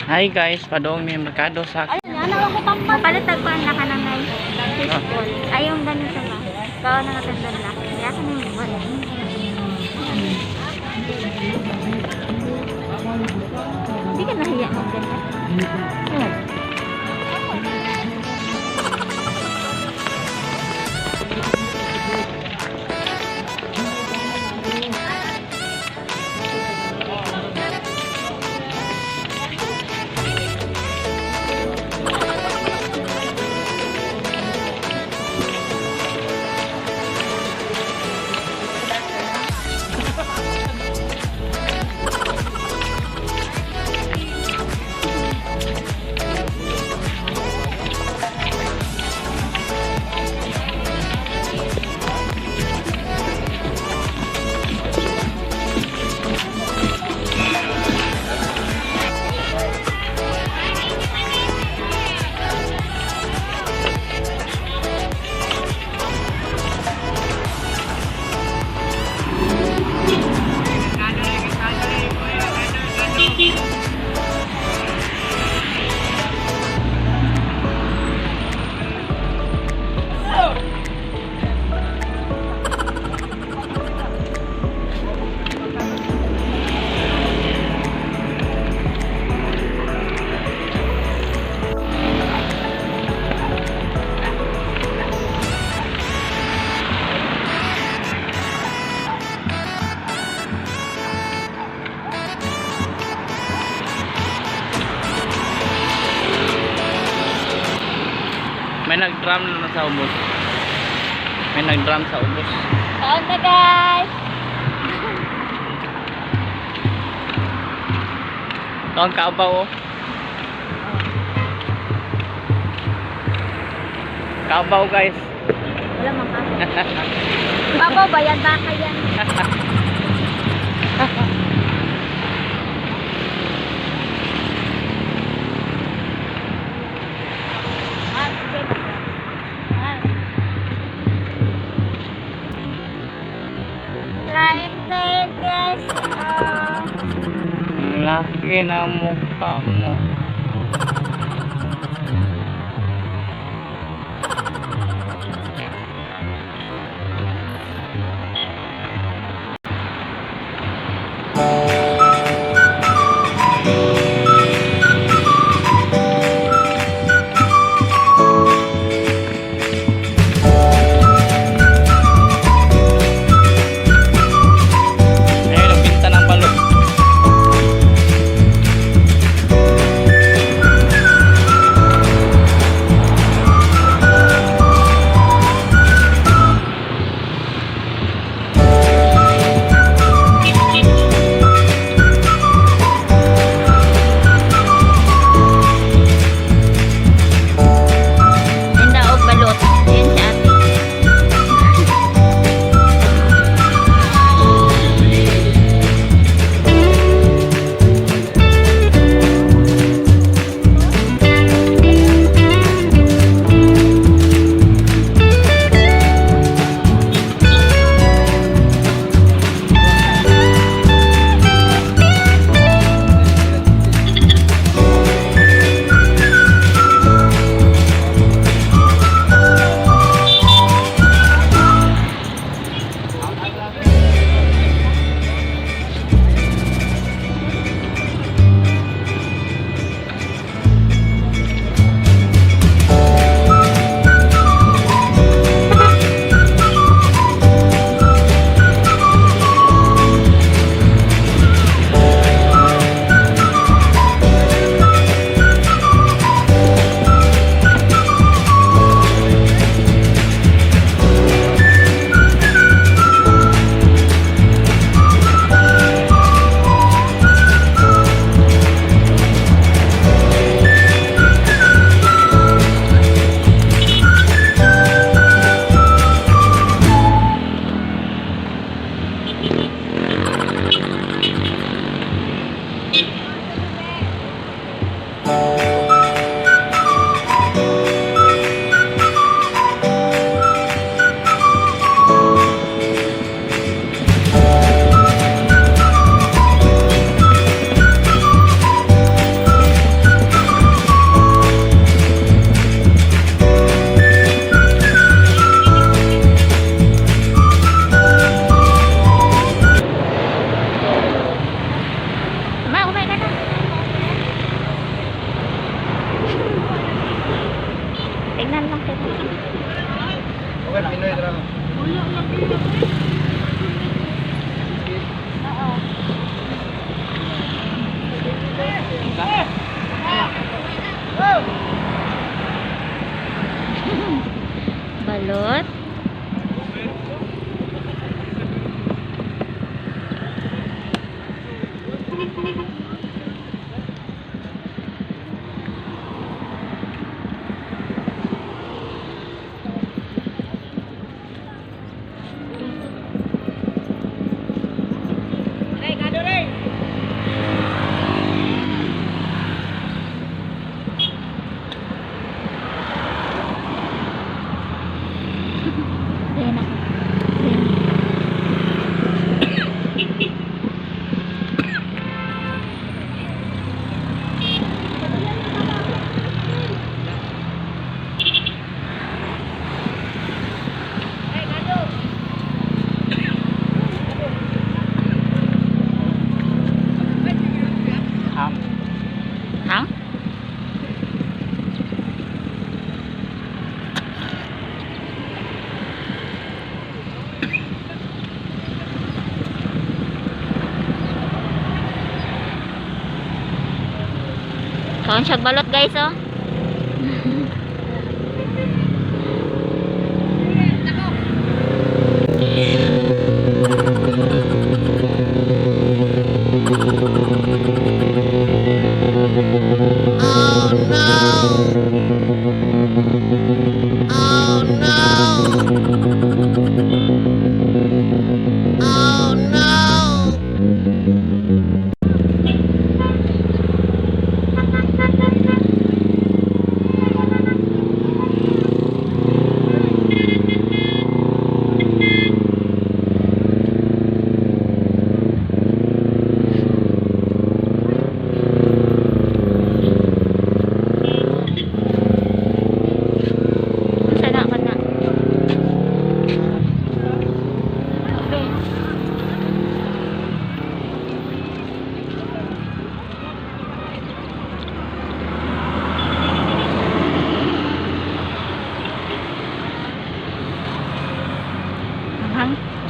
Hi guys, padong mi merkado sa Mapalit ko ang laka ng may fishball. Ay, yung ganito ba? Kawa na natandaan na. Kaya ka na yung ball. Hindi ka nahiya ng ganyan. May nag-drum na sa ubos. May nag-drum sa ubos. Kaon na, guys! Kaon kabaw oh. Kabaw, guys. Wala mga. Babaw ba yan? Baka yan. Ah, sige. Ah. Live tayo, guys. Ah. Ang laki na mukha mo. Ayun, nagbinta ng balot. Tignan lang kita. Okay, Pinoy drama. Balot. Ayan ako. Ayan. Ham. Hang? Kaon siya balot, guys, oh. Unsa na ka na? Okay. Anghang.